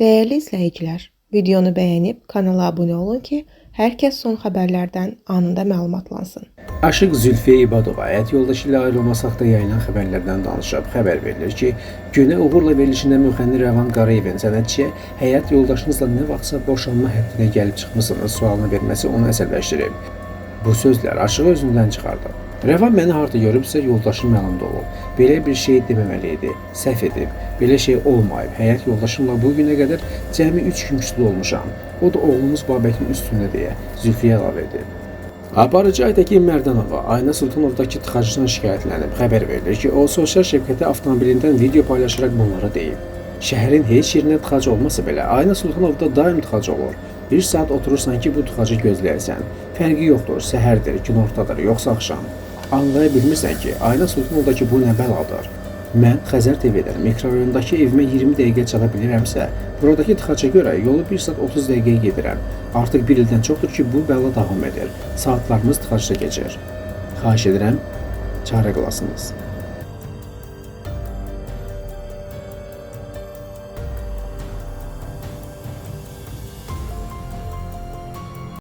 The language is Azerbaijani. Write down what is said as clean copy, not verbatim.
Dəyərli izləyicilər, videonu bəyənib kanala abunə olun ki, hər kəs son xəbərlərdən anında məlumatlansın. Aşıq Zülfiyə İbadova həyat yoldaşı ilə ayrılması haqqında yayılan xəbərlərdən danışıb. Xəbər verilir ki, Günə Uğurla verilişində müğənni Rəvan Qarayevin sənətçiyə həyat yoldaşınızla nə vaxtsa boşanma həddinə gəlib çıxmısınız sualını verməsi onu əsəbləşdirib. Bu sözlər aşığı özündən çıxardı. Rəvan məni harda görübsə yoldaşım yanımda olub. Belə bir şey deməməli idi. Səhv edib. Belə şey olmayıb. Həyat yoldaşımla bu günə qədər cəmi 3 gün küslü olmuşam. O da oğlumuz Babəkin üstündə deyə Zülfiyə əlavə edib. Aparıcı Aytəkin Mərdanova Ayna Sultanovdakı tıxacdan şikayətlənib. Xəbər verilir ki, o sosial şəbəkədə avtomobilindən video paylaşaraq bunları deyib. Şəhərin heç yerinə tıxac olmasa belə, Ayna Sultanovda daim tıxac olur. Bir saat oturursan ki, bu tıxacı gözləyəsən. Fərqi yoxdur, səhərdir, günortadır, yoxsa axşam. Anlaya bilmirsən ki, Ayna Sultanovdakı bu nə bəladır. Mən Xəzər TV-dən mikrorayondakı evimə 20 dəqiqə çata bilirəmsə, buradakı tıxaca görə yolu 1 saat 30 dəqiqəyə gedirəm. Artıq bir ildən çoxdur ki, bu bəla davam edir. Saatlarımız tıxacda keçir. Xahiş edirəm, çarə qılasınız.